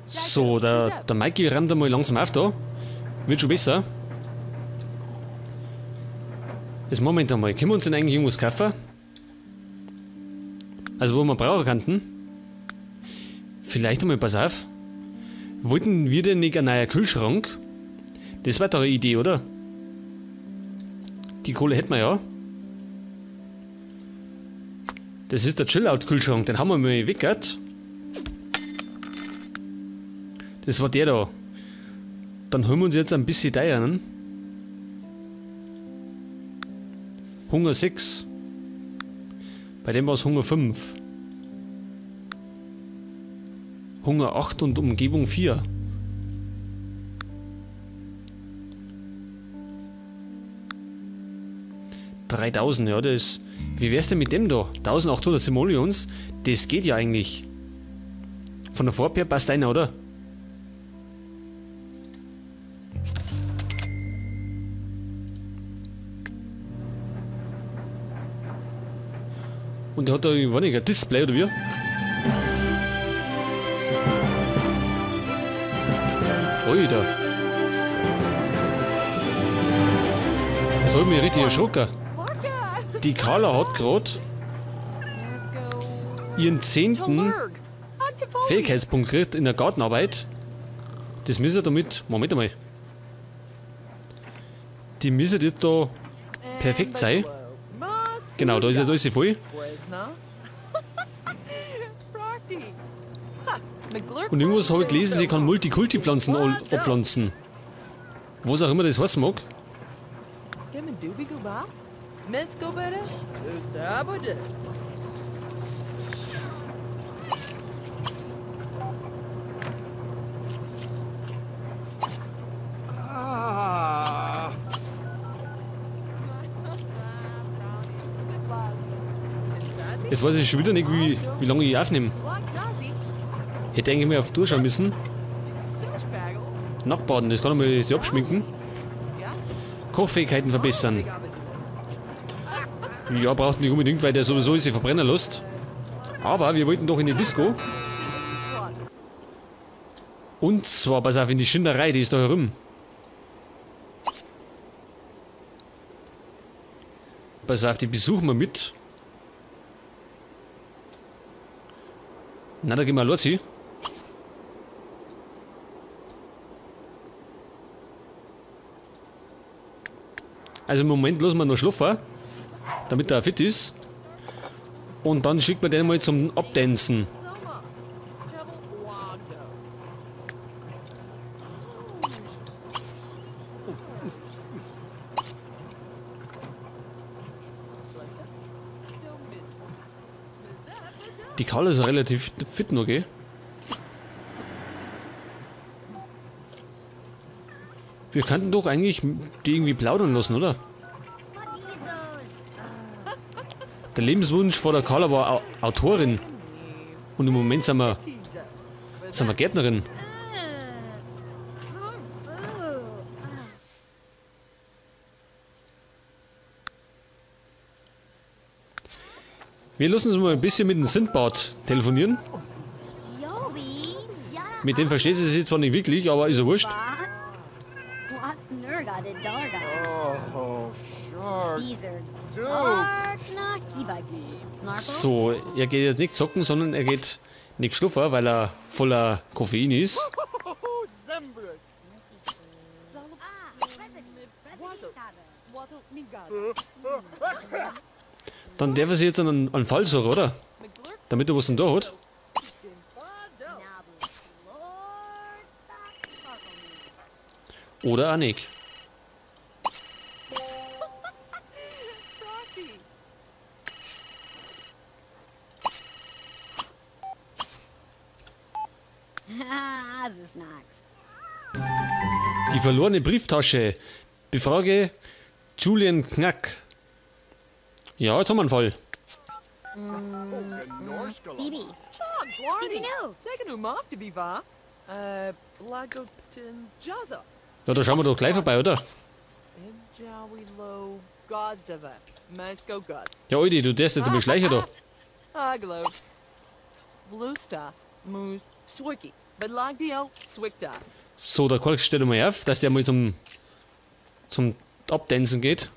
So, der Mikey rammt einmal langsam auf da. Wird schon besser. Jetzt Moment einmal, können wir uns denn eigentlich irgendwas kaufen? Also wo wir brauchen könnten? Vielleicht einmal, pass auf. Wollten wir denn nicht einen neuen Kühlschrank? Das war doch eine Idee, oder? Die Kohle hätten wir ja. Das ist der Chill-Out-Kühlschrank, den haben wir mal weggehört. Das war der da. Dann holen wir uns jetzt ein bisschen teuer. Hunger 6. Bei dem war es Hunger 5. Hunger 8 und Umgebung 4. ...3000, ja, das... Wie wär's denn mit dem da? 1800 Simoleons? Das geht ja eigentlich. Von der Farbe her passt einer, oder? Und der hat da irgendwie ein Display, oder wie? Alter. Jetzt hab ich mich richtig erschrocken. Die Carla hat gerade ihren 10. Fähigkeitspunkt gekriegt in der Gartenarbeit. Das müssen damit. Moment einmal. Die müssen jetzt da perfekt sein. Genau, da ist jetzt alles voll. Und irgendwas habe ich gelesen, sie kann Multikulti-Pflanzen abpflanzen. Was auch immer das heißen mag. Jetzt weiß ich schon wieder nicht, wie lange ich aufnehme. Hätte eigentlich mal auf die Tour schauen müssen. Nacktbaden, das kann ich mal sich abschminken. Kochfähigkeiten verbessern. Ja, braucht nicht unbedingt, weil der sowieso sich verbrennen lässt. Aber wir wollten doch in die Disco. Und zwar, pass auf, in die Schinderei, die ist da herum. Pass auf, die besuchen wir mit. Na, da gehen wir los hier. Also im Moment lassen wir noch schlafen, damit er fit ist. Und dann schickt man den mal zum Abdancen. Die Carla ist relativ fit noch, gell? Wir könnten doch eigentlich die irgendwie plaudern lassen, oder? Der Lebenswunsch vor der Carla war Autorin. Und im Moment sind wir Gärtnerin. Wir lassen uns mal ein bisschen mit dem Sindbad telefonieren. Mit dem versteht sie sich zwar nicht wirklich, aber ist ja wurscht. So, er geht jetzt nicht zocken, sondern er geht nicht schlafen, weil er voller Koffein ist. Dann darf er sich jetzt einen Fall suchen, oder? Damit er was denn da hat. Oder auch nicht. Die verlorene Brieftasche. Befrage Julian Knack. Ja, jetzt haben wir einen Fall. Ja, da schauen wir doch gleich vorbei, oder? Ja, Aldi, du darfst jetzt einmal schleichen da. So, der Kolk steht einmal auf, dass der mal zum Abtanzen geht.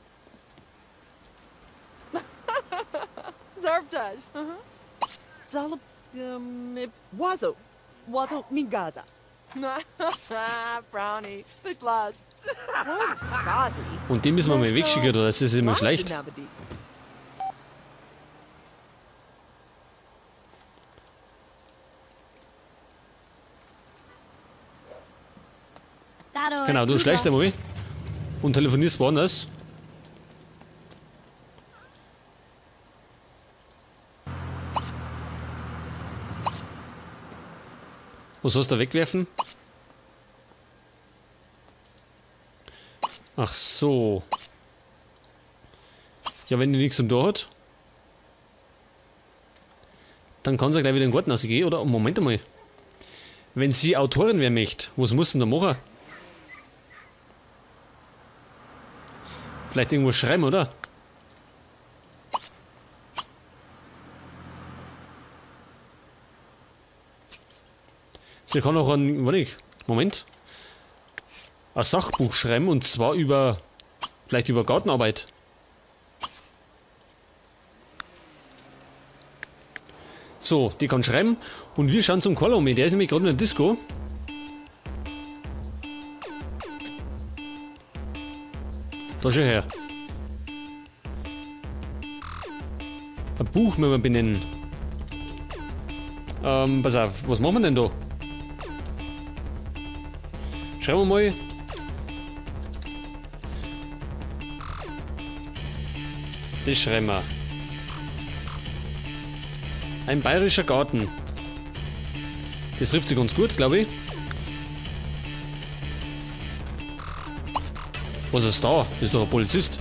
Und den müssen wir mal wegschicken, oder? Das ist immer schlecht. Genau, du schleichst einmal und telefonierst woanders. Was sollst du da wegwerfen? Ach so. Ja, wenn die nichts zum Tor hat, dann kann sie gleich wieder in den Garten rausgehen, oder? Moment einmal. Wenn sie Autorin werden möchte, was muss denn da machen? Vielleicht irgendwo schreiben, oder? Sie kann auch ein, warte, Moment, ein Sachbuch schreiben, und zwar über, vielleicht über Gartenarbeit. So, die kann schreiben und wir schauen zum Carlo um. Der ist nämlich gerade in der Disco. Da schau her. Ein Buch müssen wir benennen. Pass auf, was machen wir denn da? Schreiben wir mal. Das schreiben wir. Ein bayerischer Garten. Das trifft sich ganz gut, glaube ich. Was ist da? Das ist doch ein Polizist.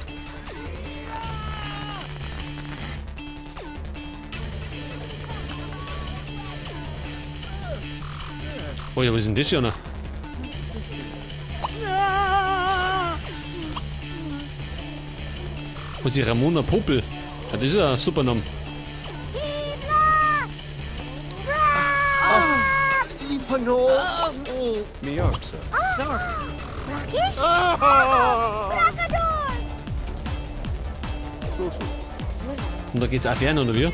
Oh ja, was ist denn das hier noch? Was ist die Ramona Popel? Ja, das ist ja ein super Name. Und da geht's auch fern, oder wie?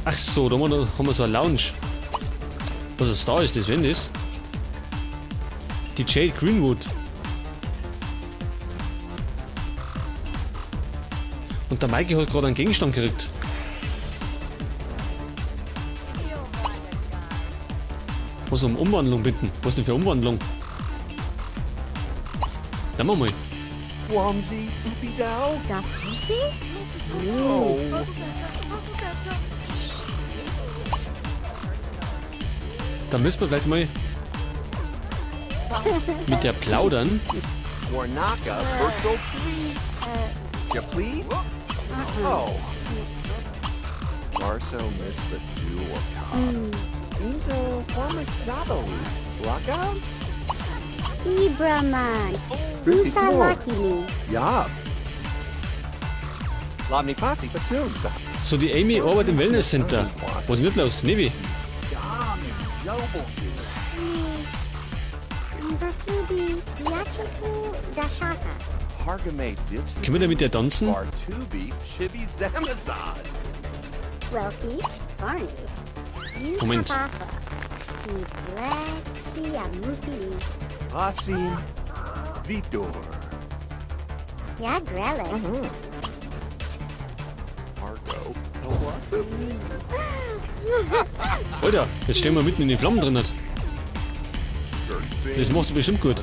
Ach so, da haben wir so eine Lounge. Was ist da? Ist das? Wenn das? Die Jade Greenwood. Und der Mikey hat gerade einen Gegenstand gekriegt. Was um Umwandlung bitten? Was denn für Umwandlung? Nehmen wir mal. Da müssen wir vielleicht mal mit der plaudern. So, die Amy arbeitet im Wellness Center. Was ist denn los? Nevi? Können wir da mit der tanzen? Moment. Alter, jetzt stehen wir mitten in den Flammen drin. Das machst du bestimmt gut.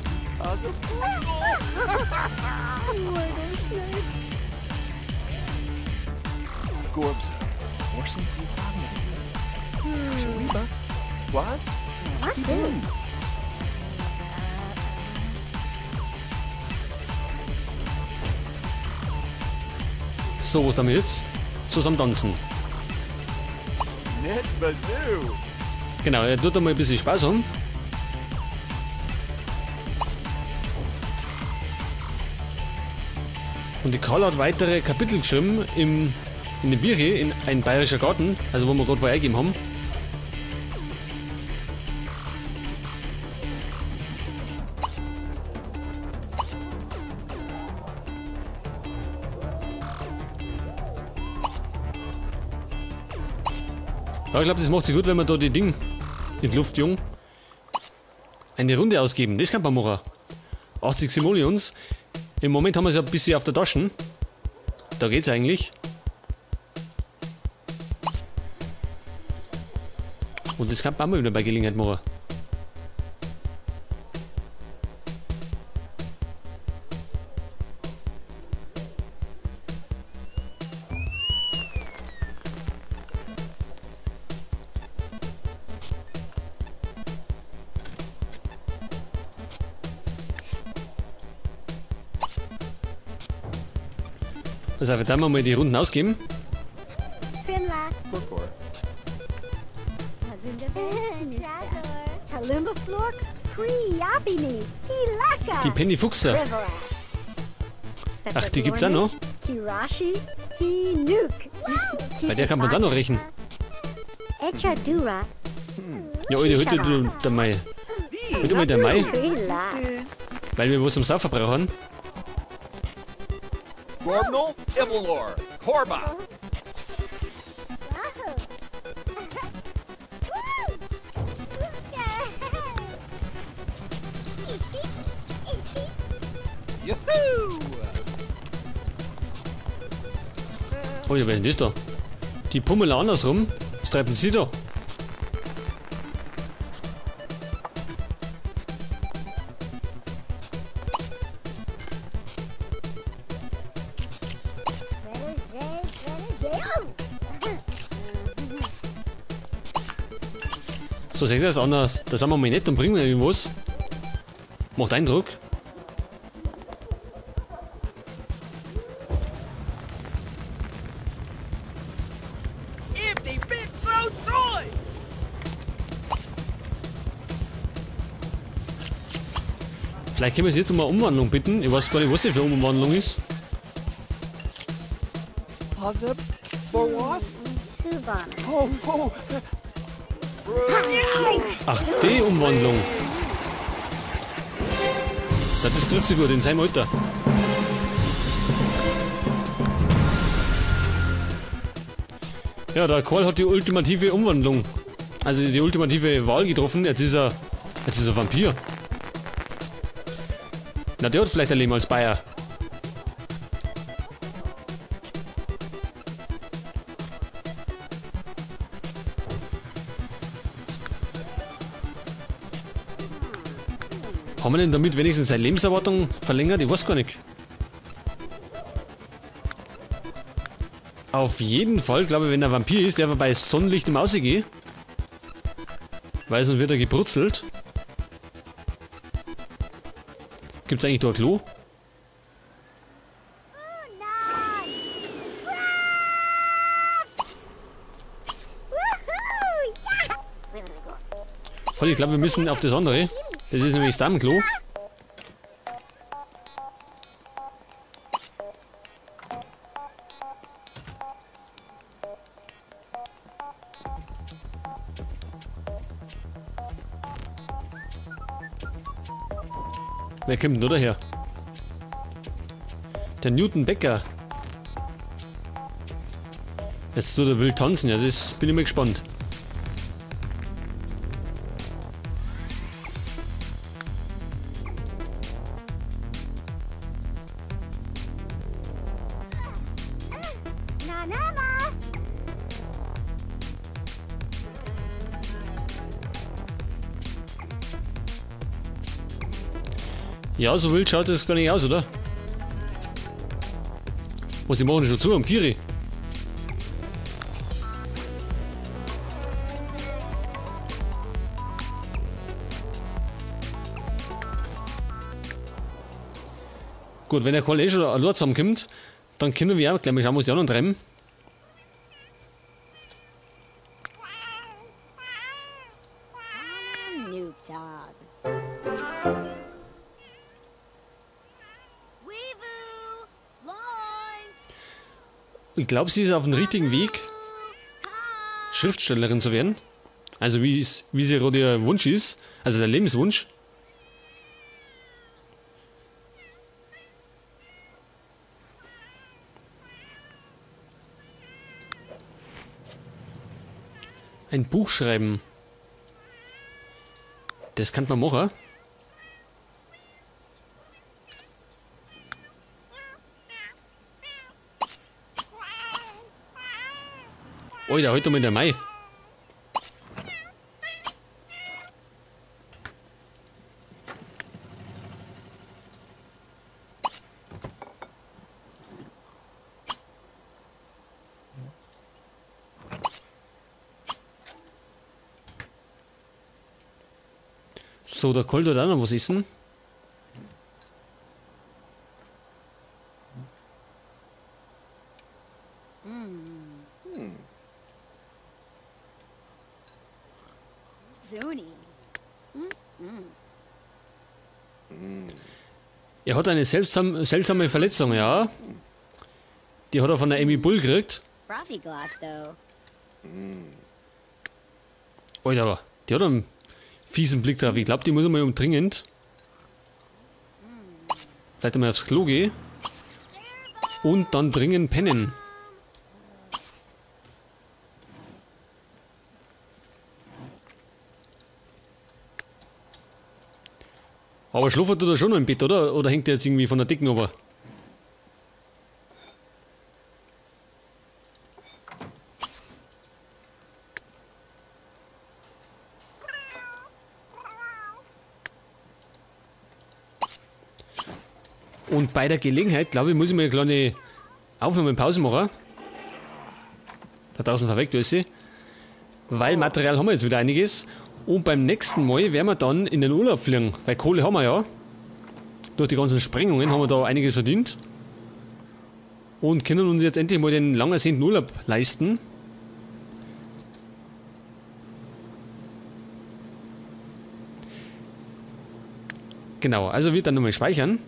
So, was damit jetzt? Zusammen tanzen. Genau, er tut da mal ein bisschen Spaß haben. Und die Carla hat weitere Kapitel geschrieben in dem Bierchen, in ein bayerischer Garten, also wo wir gerade vorher gegeben haben. Ja, ich glaube, das macht sich gut, wenn wir da die Ding in die Luft jung eine Runde ausgeben. Das kann man machen. 80 Simoleons. Im Moment haben wir es ja ein bisschen auf der Tasche. Da geht's eigentlich. Und das kann man auch mal wieder bei Gelegenheit machen. Also, wir werden mal die Runden ausgeben. Die Penny Fuchser. Ach, die gibt's auch noch. Bei der kann man dann noch rechnen. Ja, heute der Mai. Heute mal der Mai. Weil wir was zum Saufen brauchen. Oh, ja, wer ist denn das da? Die Pummeler andersrum. Was treiben sie da? So sieht das anders. Da sind wir mal nett und bringen wir irgendwas. Macht Eindruck. Vielleicht können wir sie jetzt um eine Umwandlung bitten. Ich weiß gar nicht, was das für eine Umwandlung ist. Ach, die Umwandlung. Na, das trifft sich gut in seinem Alter. Ja, der Karl hat die ultimative Umwandlung. Also die ultimative Wahl getroffen. Jetzt ist er Vampir. Na, der hat vielleicht ein Leben als Bayer. Haben wir denn damit wenigstens seine Lebenserwartung verlängert? Ich weiß gar nicht. Auf jeden Fall, glaube ich, wenn er Vampir ist, der bei Sonnenlicht im Aussehen geht. Weil sonst wird er gebrutzelt. Gibt's eigentlich da ein Klo? Voll, ich glaube, wir müssen auf das andere. Das ist nämlich das Damenklo. Wer kommt denn da daher? Der Newton Becker. Jetzt tut er wild tanzen, ja, das bin ich mal gespannt. Ja, so wild schaut das gar nicht aus, oder? Was, die machen schon zu am 4. Gut, wenn der Karl eh schon allein zusammenkommt, dann können wir auch gleich mal schauen, was die anderen treiben. Ich glaube, sie ist auf dem richtigen Weg, Schriftstellerin zu werden. Also wie sie gerade ihr Wunsch ist, also der Lebenswunsch. Ein Buch schreiben. Das kann man machen. Alter, heute mal der Mai. So, der Koldo hat auch noch was essen. Er hat eine seltsame Verletzung, ja. Die hat er von der Amy Bull gekriegt. Alter, aber die hat einen fiesen Blick drauf. Ich glaube, die muss einmal umdringend. Vielleicht einmal aufs Klo gehen. Und dann dringend pennen. Aber schlafen tut er schon noch im Bett, oder? Oder hängt der jetzt irgendwie von der Decken runter? Und bei der Gelegenheit, glaube ich, muss ich mir eine kleine Aufnahmepause machen. Da draußen verweckt ist sie. Weil Material haben wir jetzt wieder einiges. Und beim nächsten Mal werden wir dann in den Urlaub fliegen. Weil Kohle haben wir ja. Durch die ganzen Sprengungen haben wir da einiges verdient. Und können uns jetzt endlich mal den lang ersehnten Urlaub leisten. Genau, also wird dann nochmal speichern.